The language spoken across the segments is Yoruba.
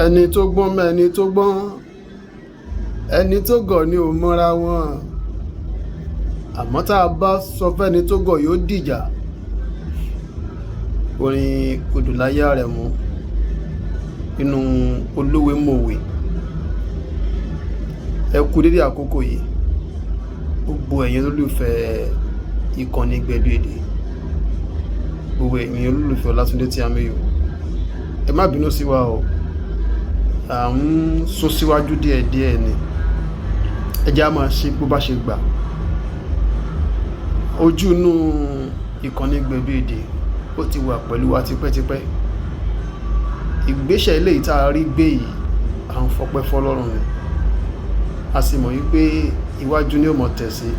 Ẹni tó gbọ́n mẹ́ni tó gbọ́n, ẹni tó gọ̀ ni ò mọ́ra wọn. Àmọ́ tá a bá sọ fẹ́ni tó gọ̀ yóò dìjà. Orin Odùláyé Àrẹ̀mú nínú Olówe Mòwe. Ẹ kú dédé àkókò yìí. Gbogbo ẹ̀yin olólùfẹ́ ìkànnì Gbẹ̀du Èdè, gbogbo ẹ̀yin olólùfẹ́ Ọlátúndé Tíámíyù, ẹ má bínú sí wa o. À ń sún síwájú díẹ̀díẹ̀ ni. Ẹ jẹ́ á máa ṣe bó bá ṣe gbà. Ojú inú ìkànnì Gbẹ̀du Èdè ó ti wà pẹ̀lú wa tipẹ́tipẹ́. Ìgbésẹ̀ eléyìí tá a rí gbé yìí, à ń fọpẹ́ fọ́lọ́run ni. A sì mọ̀ wípé iwájú ni ó mọ̀ tẹ̀ sí,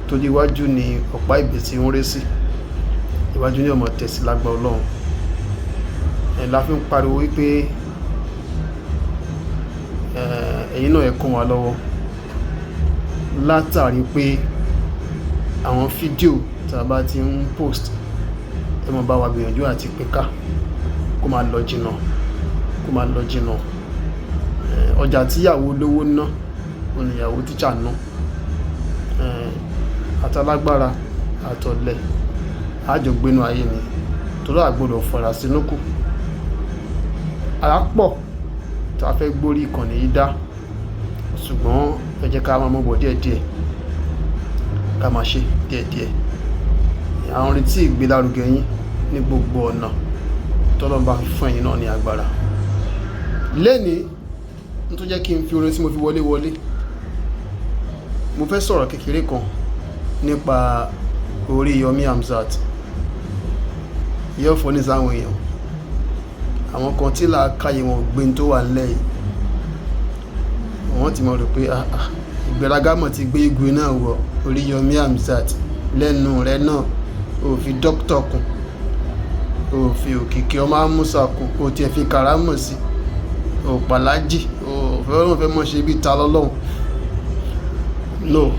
torí iwájú ni ọ̀pá ìbìtì ń ré sí. Iwájú ni ó mọ̀ tẹ̀ sí lágbára Ọlọ́run. Ẹ̀ la fi ń pariwo wípé, ẹ̀yin náà ẹ kún wa lọ́wọ́. Látàrí pé àwọn fídíò tí a bá ti ń post, ẹ máa bá wa gbìyànjú àti pín ká, kó máa lọ jìnnà, kó máa lọ jìnnà. Ọjà tí ìyàwó olówó ná, òun ní ìyàwó teacher ná. Àtàlágbára, àtọ̀lẹ, a jọ gbénú ayé ni. Torí a gbọdọ̀ fara sínú kù. A pọ̀ tí a fẹ́ gbórí ìkànnì yìí dá. Ṣùgbọ́n ẹ jẹ́ ká máa mú bọ̀ díẹ̀díẹ̀. Ká máa ṣe díẹ̀díẹ̀. À ń retí ìgbélárugẹ yín ní gbogbo ọ̀nà tí Ọlọ́run bá fi fún ẹ̀yin náà ní agbára. Lónìí, n tó jẹ́ kí n fi orin tí mo fi wọlé wọlé. Mo fẹ́ sọ̀rọ̀ kékeré kan nípa Oríyọmí Hamzat. Yóò funny sáwọn èèyàn. Àwọn kan tí làákàyè wọn ò gbé tó wà nílẹ̀ yìí. Wọ́n ti mọ̀ rò pé, àà, ìgbéraga mọ̀ tí gbé igun náà wọ Oríyọmí Hamzat lẹ́nu rẹ̀ náà. O fi doctor kún, o fi òkìkí ọmọ Amusa kún, o tí ẹ fi kàrámọ̀ sí, o pàlájì, o fẹ́ fẹ́ mọ̀ ṣe bí ta lọ́lọ́run. No,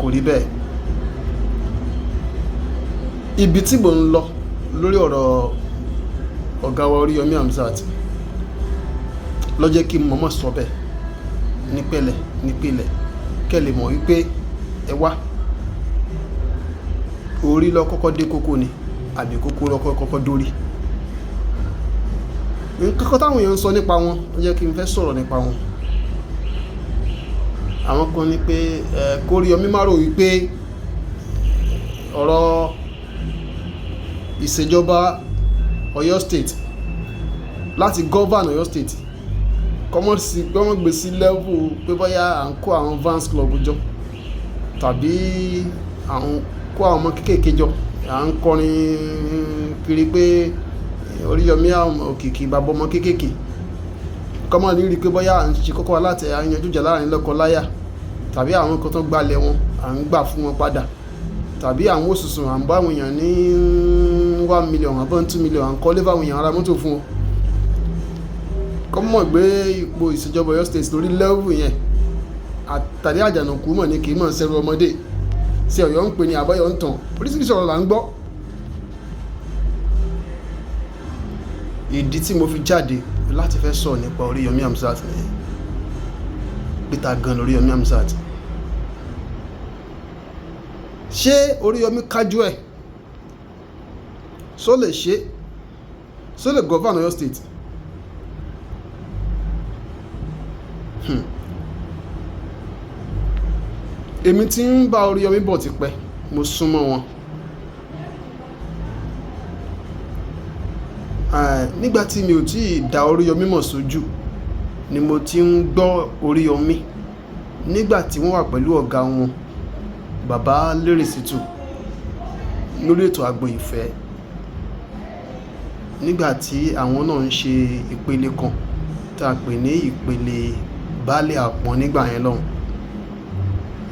kò rí bẹ́ẹ̀. Ibi tí mò ń lọ lórí ọ̀rọ̀ ọ̀gá wa Oríyọmí Hamzat ló jẹ́ kí n mọ̀ọ́mọ̀ sọ bẹ́ẹ̀ ní pẹ̀lẹ́, ní pẹ̀lẹ́. Kẹ́ ẹ lè mọ̀ wípé ẹ wá. Orí ló kọ́kọ́ dé kókó ni àbí kókó ló kọ́kọ́ dórí. Nǹkan táwọn èèyàn ń sọ nípa wọn ló jẹ́ kí n fẹ́ sọ̀rọ̀ nípa wọn. Àwọn kan ní pé, kó Oríyọmí má rò wípé ọ̀rọ̀ ìṣèjọba Ọ̀yọ́ State láti govern Ọ̀yọ́ State, kọ́mọ̀ sí, kọ́mọ̀ gbé sí level pé bóyá à ń kó àwọn fans club jọ tàbí à ń kó àwọn ọmọ kéékèèké jọ, à ń kọrin kiri pé Oríyọmí òkìkí bàbá ọmọ kéékèèké. Kọ́mọ̀ ní rí pé bóyá à ń ṣe kókó aláàtẹ, à ń yanjú ìjà láàrin lọ́kọ láyà tàbí àwọn kan tó gbalẹ̀ wọn, à ń gbà fún wọn padà, tàbí àwọn òṣùṣùn à ń bá àwọn èèyàn ní 1 million àbí 2 million, à ń kọ́lé fún àwọn èèyàn, ra mọ́tò fún wọn. Kọ́mọ̀ gbé ipò ìṣèjọba Ọ̀yọ́ State lórí level yẹn. Àtàrí àjànàkú mọ̀ ní kì í mọ̀ ṣẹ́rú ọmọdé. Ṣé Ọ̀yọ́ ń pè ní àbáyọ̀ ń tàn? Oríṣiríṣi ọ̀rọ̀ là ń gbọ́. Ìdí tí mo fi jáde láti fẹ́ sọ̀rọ̀ nípa Oríyọmí Hamzat ni pé ta gan l'Oríyọmí Hamzat. Ṣé Oríyọmí kájú ẹ̀? Ṣó lè ṣe? Ṣó lè govern Ọ̀yọ́ State? Èmi tí ń bá Oríyọmí bọ̀ tipẹ́, mo sún mọ́ wọn. Nígbà tí mi ò tí ì dá Oríyọmí mọ̀ sójú ni mo ti ń gbọ́ Oríyọmí. Nígbà tí wọ́n wà pẹ̀lú ọ̀gá wọn, bàbá Lérè Sítù, lórí ètò Agbo Ìfẹ́. Nígbà tí àwọn náà ń ṣe ìpele kan tí a pè ní ìpele Baálé Àpọ́n nígbà yẹn lọ́hùn.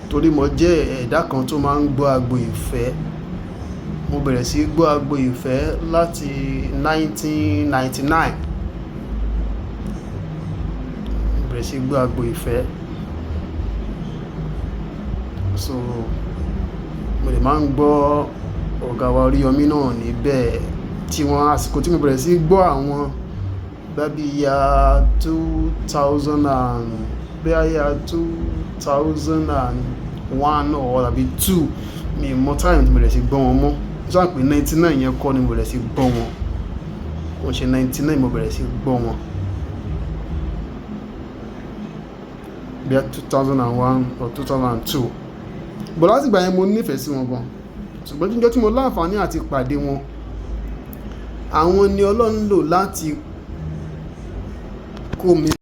Torí mo jẹ́ ẹ̀dá kan tó máa ń gbọ́ Agbo Ìfẹ́. Mo bẹ̀rẹ̀ sí í gbọ́ Agbo Ìfẹ́ láti 1999. Mo bẹ̀rẹ̀ sí í gbọ́ Agbo Ìfẹ́. So, mo lè máa ń gbọ́ ọ̀gá wa Oríyọmí náà níbẹ̀ tí wọ́n àsìkò tí mo bẹ̀rẹ̀ sí í gbọ́ àwọn Bóyá year 2000 and bóyá year 2001 or àbí two, mi ò mọ time tí mo bẹ̀rẹ̀ sí gbọ́ wọn mọ́. Sọ pé 99 yẹn kọ́ ni mo bẹ̀rẹ̀ sí gbọ́ wọn. Kò ṣe 99 mo bẹ̀rẹ̀ sí gbọ́ wọn. Bóyá 2001 or 2002. But láti ìgbà yẹn, mo nífẹ̀ẹ́ sí wọn gan. Ṣùgbọ́n níjọ́ tí mo láǹfààní àti pàdé wọn, àwọn ni Ọlọ́run lò láti kó mi.